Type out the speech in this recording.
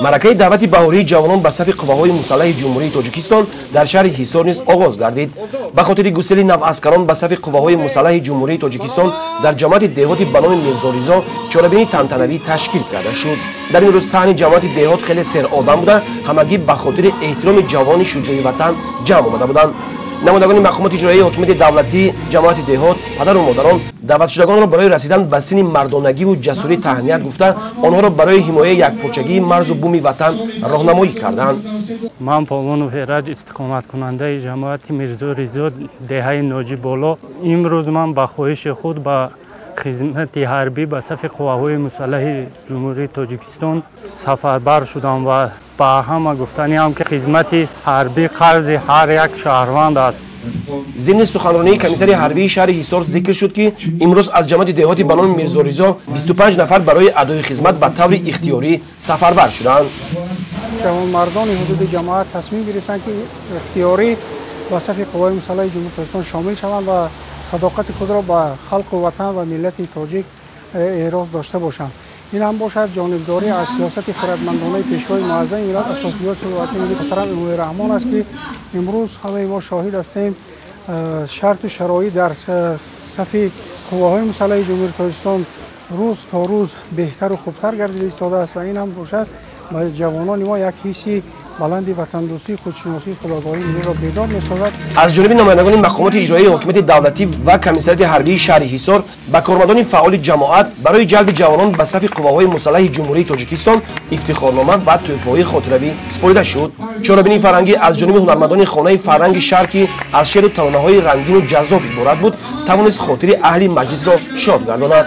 Маъракаи даъвати баҳории ҷавонон ба сафи қувваҳои мусаллаҳи Ҷумҳурии Тоҷикистон дар шаҳри Ҳисор низ оғоз гардид. Ба хотири гусели наваскарон ба сафи қувваҳои мусаллаҳи Ҷумҳурии Тоҷикистон дар ҷамоати деҳоти ба номи Мирзо Ризо чорабинии тантанавӣ ташкил карда шуд. Дар ин рӯз саҳни ҷамоати деҳот хеле серодам буда, ҳамагӣ ба хотири эҳтироми ҷавони шуҷои ватан ҷамъ омада буданд. Намояндагони мақомоти иҷроияи ҳокимияти давлатӣ, ҷамоати деҳот, падару модарон даъватшудагонро барои расидан ба синни мардонагиву ҷасурӣ таҳният гуфта, онҳоро барои ҳимояи якпорчагии марзу буми ватан роҳнамоӣ карданд. Ман Полонов Эраҷ, истиқоматкунандаи ҷамоати Мирзо Ризо, деҳаи Ноҷиболо. Имрӯз ман ба хоҳиши худ ба хизмати ҳарбӣ ба сафи қувваҳои мусаллаҳи Ҷумҳурии Тоҷикистон сафарбар шудам ва ба ҳама гуфтаниам, ки хизмати ҳарбӣ қарзи ҳар як шаҳрванд аст. Зимни суханронии комиссари ҳарбии шаҳри Ҳисор зикр шуд, ки имрӯз аз ҷамоати деҳоти ба номи Мирзо Ризо 25 нафар барои адои хизмат ба таври ихтиёрӣ сафарбар шуданд. Ҷавонмардони ҳудуди ҷамоат тасмим гирифтанд, ки ихтиёрӣ ба сафи қувваҳои мусаллаҳи Ҷумҳурии Тоҷикистон шомил шаванд ва садоқати худро ба халқу ватан ва миллати тоҷик эҳроз дошта бошанд. Ин ҳам бошад ҷонибдорӣ аз сиёсати хирадмандонаи Пешвои муаззами миллат, Асосгузори сулҳу ваҳдати миллӣ, муҳтарам Эмомалӣ Раҳмон аст, ки имрӯз ҳамаи мо шоҳид ҳастем, шарту шароит дар сафи қувваҳои мусаллаҳи Ҷумҳурии Тоҷикистон рӯз то рӯз беҳтару хубтар гардида истодааст ва ин ҳам бошад ба ҷавонони мо як ҳисси баланди ватандӯстӣ, худшиносӣ, худогоҳии миллиро бедор месозад. Аз ҷониби намояндагони мақомоти иҷроияи ҳокимияти давлатӣ ва комиссариати ҳарбии шаҳри Ҳисор ба кормандони фаъоли ҷамоат барои ҷалби ҷавонон ба сафи қувваҳои мусаллаҳи Ҷумҳурии Тоҷикистон ифтихорнома ва тӯҳфаҳои хотиравӣ супорида шуд. Чорабинии фарҳангӣ аз ҷониби ҳунармандони хонаи фарҳанги шаҳр, ки аз шеъру таронаҳои рангину ҷаззоб иборат буд, тавонист хотири аҳли маҷлисро шод гардонад.